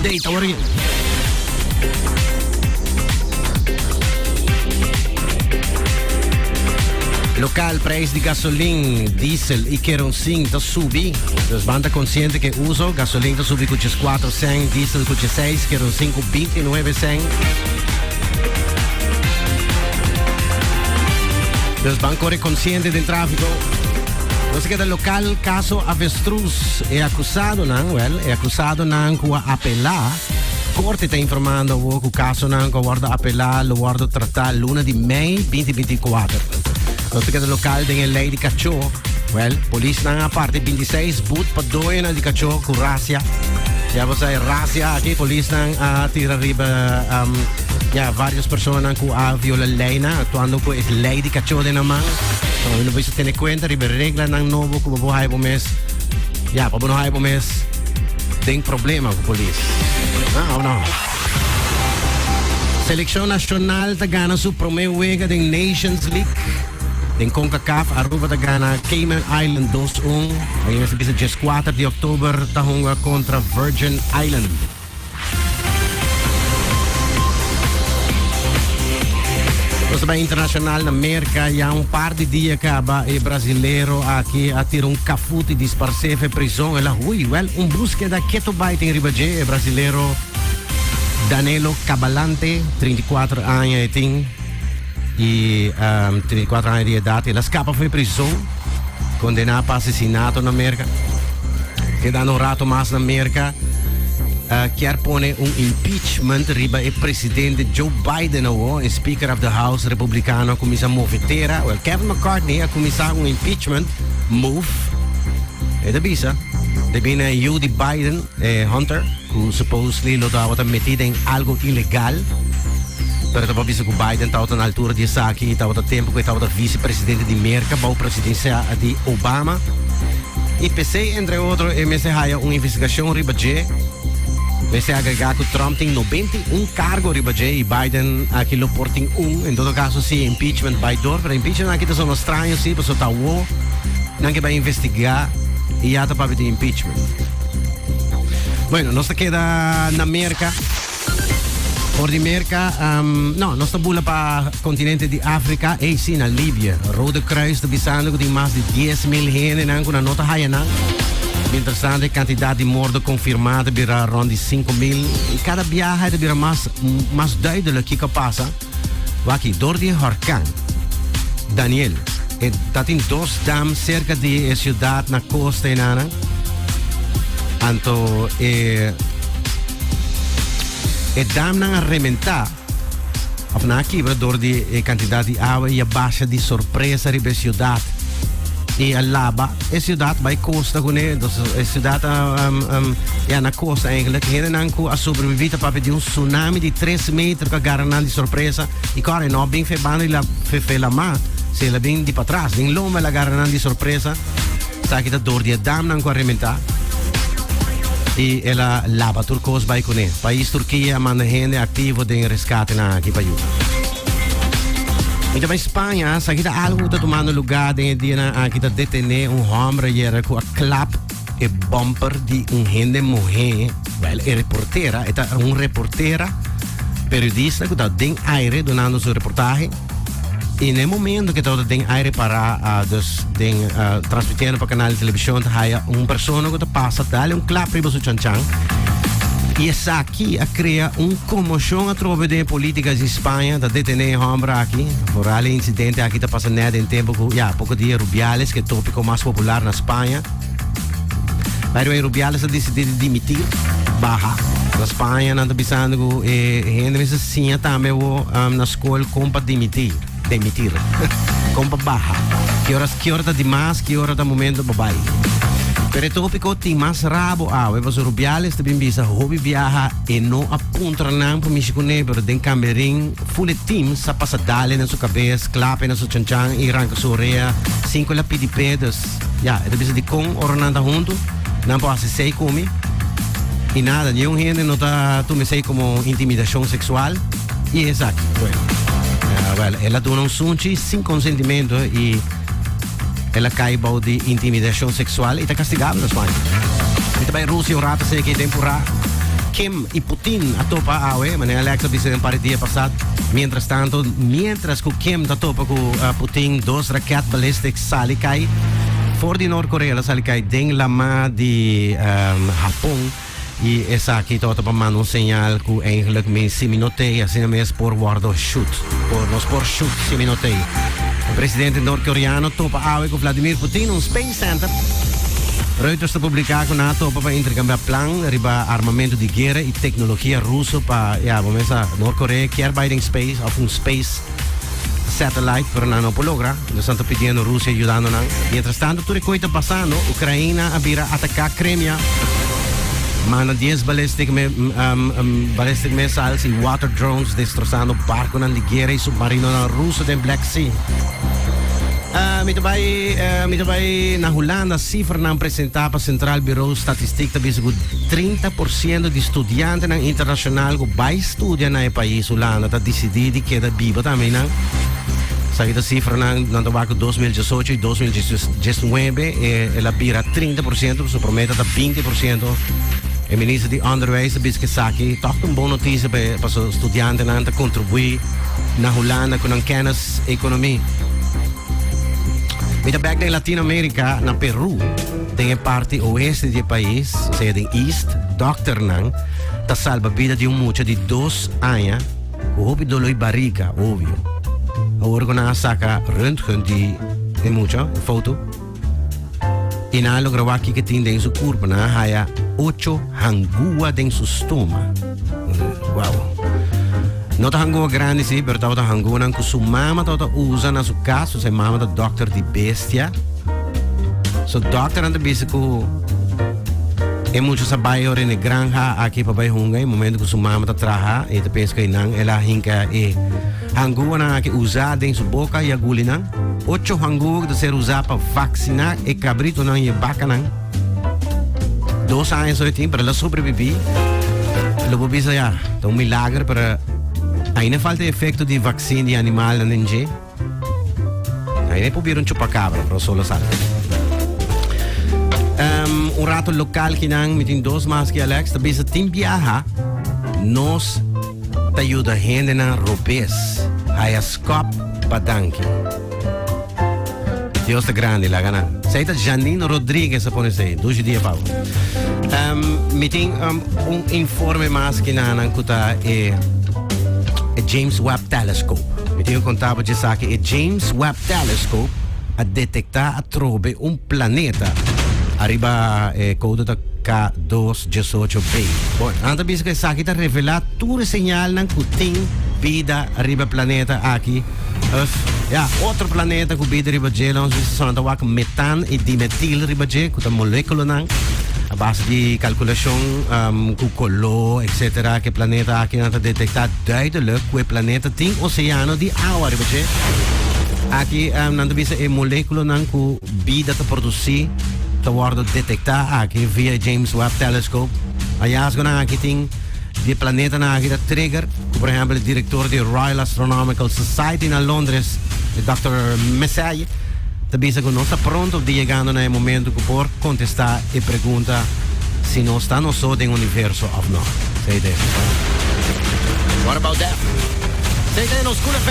Update awor aki. Local prijs di gasolin, diesel y kerosene ta subi. Dus ban ta consciente cu e uso, gasolin ta subi cu 4 cent, diesel cu 6, kerosene cu 29 cent. Dus ban core consciente den trafico. Nos keda local caso Avestruz. E acusadonan, wel, e acusadonan cu a apela. Corte ta informando awo cu casonan cu a wordo apela lo wordo trata luna di mei 2024. Nos keda local den e ley di cacho. Wel, polisnan a parti 26 boet pa doyonan di cacho cu razzia. Ya bo sa e razzia aki, polisnan a tira riba um, ya, varios personanan cu a viola leynan, actuando cu e ley di cacho den nan man. So, no bisa tene cuenta riba reglanan nobo cu bo por haya bo mes, ya, pa bo no haya bo mes den problema cu polis. No, no. Seleccion nacional ta gana su prome wega den Nations League. Den CONCACAF, Aruba ta gana Cayman Island 2-1. Ahí mester bisa 14 di oktober ta hunga contra Virgin Island. Nos ta internacional na Merca, ya un par di dia caba e brasilero aki a tira un kafuti disparse fe prison. El a hui, wel, un búsqueda keto bai tin riba dje, e brasilero Danilo Cavalcante, 34 aña e tin, y 34 aña di edad, el a scapa fe prison, condena pa asesinato na Merca, quedando un rato mas na Merca, kier pone un impeachment riba e presidente Joe Biden awo, e Speaker of the House republicano a cuminsa move tera. Well, Kevin McCarthy a cuminsa un impeachment move. E ta bisa, debi na e yu di Biden, Hunter, cu supposedly lo tabata meti den algo ilegal. Pero ta por bisa cu Biden tabata na altura di esaki y tabata tempo cu e tabata vicepresidente di Merca bou presidencia di Obama. Y p'esey, entre otro, e mester haya un investigacion riba dje. Mester agrega cu Trump tin 91 cargo riba dje y Biden aki lo por tin un. En todo caso, si impeachment bay door, pero impeachment aki ta sono straño si, pasobra ta awo nan ke bay investiga y ya ta papia di impeachment. Bueno, nos ta keda na Merca. For di Merca, no, nos ta bula pa continente di Africa, ey si, na Libia. Rode Kruis ta bisando cu tin mas di 10,000 hendenan cu nan no ta haya nan. Mientras tanto, e cantidad di morto confirma ta bira rond di 5,000. Y cada biaha ta bira mas, mas duidelijk kico a pasa. Waki, door di e horcan Daniel, e ta tin dos dam cerca di e ciudad na costa enanan. Anto e e damnan a rementá of nan a kibra door di e cantidad di awa y a basha di sorpresa riba e ciudad y a laba e ciudad bay costa cune. Dus e ciudad a um, um, ya na costa eigenlijk. Hendenan cu a sobrevivi ta papia di un tsunami di 3 meter cu a gara nan di sorpresa y core no bin fe banda di la fe fe la ma, si el a bin di patras, den lomba el a gara nan di sorpresa. Esaki ta door di e damnan cu a rementa y el a laba tur cos bay cune. Pais Turkia a manda hende activo den rescatenan aki pa yuda. Mi ta bay Spaña, esaki ta algo cu ta tumando lugar den e dianan aki, ta detene un hombre ayera cu a klap e bumper di un hende muhe, wel e reportera, e ta un reportera, periodista cu ta den aire dunando su reportahe. Y na e momento que tabata den aire para, dus den transmitiendo pa canal di television, ta haya un persona cu ta pasa dale un klap riba su chanchan. Y esaki a crea un conmocion atrobe den e politica di Spaña, ta detene e homber aki. Vooral e incidente aki ta pasa net den tempo cu, ya, poco dia Rubiales, cu e topico mas popular na Spaña. By the way, Rubiales a decidi di dimitir, baha. Na Spaña nan ta bisando cu e hende mester siña tambe awo na school con pa dimitir, demitir, con pa baha. Ki ora, ki ora ta di mas, ki ora ta momento pa bai. Pero e topico tin mas rabo awe, pasobra Rubiales ta bin bisa hopi biaha e no a puntra nan pa mishi cune, pero den camerin Full e team sa pasa dale na su cabes, klape na su chanchan y ranca su orea sin cu el a pidi p'e, dus ya, e ta bisa dicon ora nan ta hunto nan por haci esey cu mi y nada, niun hende no ta tuma esey como intimidacion sexual y esaki, bueno, well, el a duna un sunchi sin consentimento y el a cay bou di intimidacion sexual y ta castigabel na Spaña. Mi ta bay Rusia un rato esey aki den pura. Kim i Putin a topa awe, manera Alex a bisa den par di dia pasá. Mientras tanto, mientras ku Kim ta topa ku Putin, dos raket ballistic sali kai for di Noord Korea, la sali kai den lamá di Hapon i esaki tabata pa manda un señal ku eigenlijk mi si mi no tei asina mes por wòrdu shoot, por nos por shoot si mi no tei. E presidente noord-koreano topa awe ku Vladimir Putin un Space Center. Reuters ta publiká ku nan a topa pa interkambiá plan riba armamentu di guera i teknologia ruso pa, ya, bo mesa Noord Korea kier bai den space òf un space satellite pero nan no por logra. Entonces nan ta pidiendo Rusia yudando nan. Mientras tanto tur e koi ta pasando, Ukraina a bira ataká Crimea, manda dies ballistic me, ballistic missiles i water drones destrosando barkonan di guera i submarinonan ruso den Black Sea. Mi ta bai, mi ta bai na Hulanda, sifranan presentá pa Centraal Bureau Statistiek ta bisa ku 30% di studiantenan internashonal ku bai studia na e pais Hulanda ta disidí di keda biba tambe einan. Esaki ta sifranan, nan ta wak ku 2018 i 2019 el a bira 30%, su promé ta 20%. E minister di Onderwijs ta bisa ku esaki tòg ta un bon notisia pa e pasobra studiantenan ta kontribuí na Hulanda ku nan kènis ekonomia. Mi ta bek den Latinoamerica, na Peru, den e parti oeste di e pais, osea den East, dokternan ta salba bida di un mucha di dos aña ku hopi doloi bariga, obvio. Awor ku nan a saka röntgen di e mucha, e foto, i nan a logra wak kiko tin den su kurpa, nan a haya ocho hangua den su stoma. Wow. No ta hangua grandi sí, pero tabata hanguanan ku su mama tabata usa na su kas, su mama ta dokter di bestia. So dokternan ta bisa ku e mucha sa bai ora in e granja aki pa bai hunga, e momento ku su mama ta traha, e ta pensa ku einan el a hinka e hanguanan aki usa den su boka i a guli nan. Ocho hangua ku ta ser usá pa vaksiná e kabritonan i e bakanan. 2 aña so e tin, pero el a sobreviví. Lo bo bisa ya, ta un milager, pero ainda falta e efecto di vaccine di animalnan den dje. Ainda e por bira un chupacabra, pero solo sal. Un rato local kinan, mi tin dos mas ki Alex, ta bisa tin biaha, nos ta yuda hendenan robes, haya skop pa danki. Dios ta grandi, laga nan. Esei ta Janine Rodriguez a pone esei. Dushi dia pa bo. Mi tin un informe mas ki nanan ku ta e, e James Webb Telescope. Mi tin ku konta bo djesaki e James Webb Telescope a detektá atrobe un planeta ariba e koudo ta K2-18b. Bon, nan ta bisa ku esaki ta revelá tur e señalnan ku tin bida riba e planeta aki. Of, ya, otro planeta ku bida riba dje, nos bisa so nan ta wak metan i dimetil riba dje, ku ta molekulonan a base di kalkulashon ku koló, etsetera, ku e planeta aki nan ta detektá duidelik ku e planeta tin oseano di awa riba dje. Aki nan ta bisa e molekulonan ku bida ta produsí ta wòrdu detektá aki via e James Webb Telescope. Hallazgonan aki tin. Di e planetanan aki ta trigger ku por ehèmpel e direktor di Royal Astronomical Society na Londres, e dòkter Messier, ta bisa ku nos ta pronto di yegando na e momento ku por kontestá e pregunta si nos ta nos so den universo òf no. Esei ta e. What about that? Esei ta e nos Cool FM.